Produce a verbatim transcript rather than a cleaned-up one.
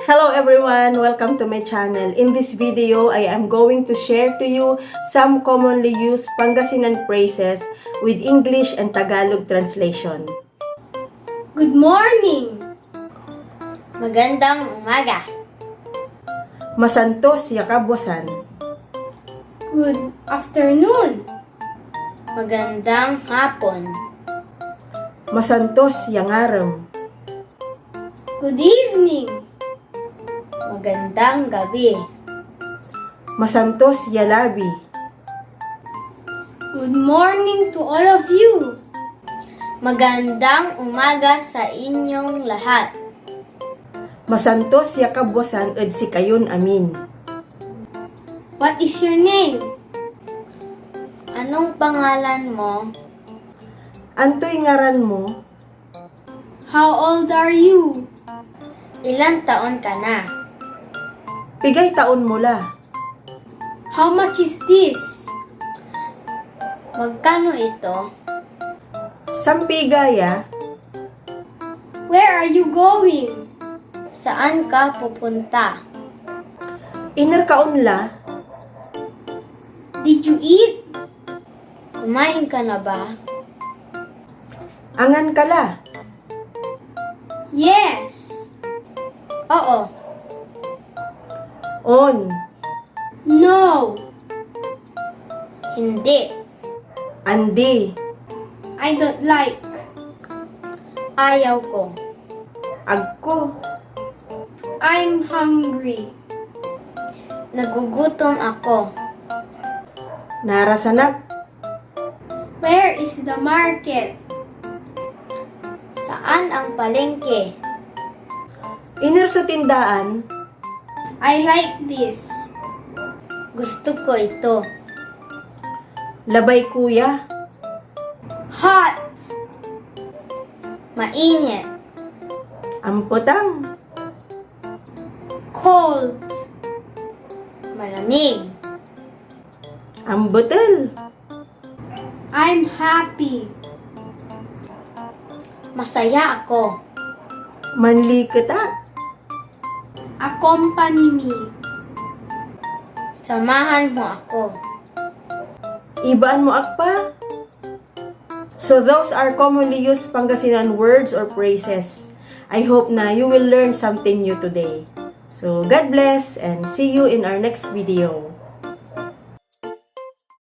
Hello everyone! Welcome to my channel. In this video, I am going to share to you some commonly used Pangasinan phrases with English and Tagalog translation. Good morning! Magandang umaga! Masantos ya kabwasan. Good afternoon! Magandang hapon! Masantos ya ngarem. Good evening! Magandang gabi! Masantos ya labi. Good morning to all of you! Magandang umaga sa inyong lahat! Masantos ya kabwasan ed sikayon amin. What is your name? Anong pangalan mo? Antoy ngaran mo? How old are you? Ilan taon ka na? Pigay taon mo la? How much is this? Magkano ito? Sampiga ya? Where are you going? Saan ka pupunta? Iner ka onla? Did you eat? Kumain ka na ba? Angan ka la? Yes. Oo. On. No. Hindi. Andi. I don't like. Ayaw ko. Agko. I'm hungry. Nagugutom ako. Narasanak. Where is the market? Saan ang palengke? Iner so tindaan? I like this. Gusto ko ito. Labay kuya. Hot. Mainit. Ampetang. Cold. Malamig. Ambetel. I'm happy. Masaya ako. Manliket ak. Accompany me. Samahan mo ako. Ibaan mo ak pa? So those are commonly used Pangasinan words or phrases. I hope na you will learn something new today. So God bless and see you in our next video.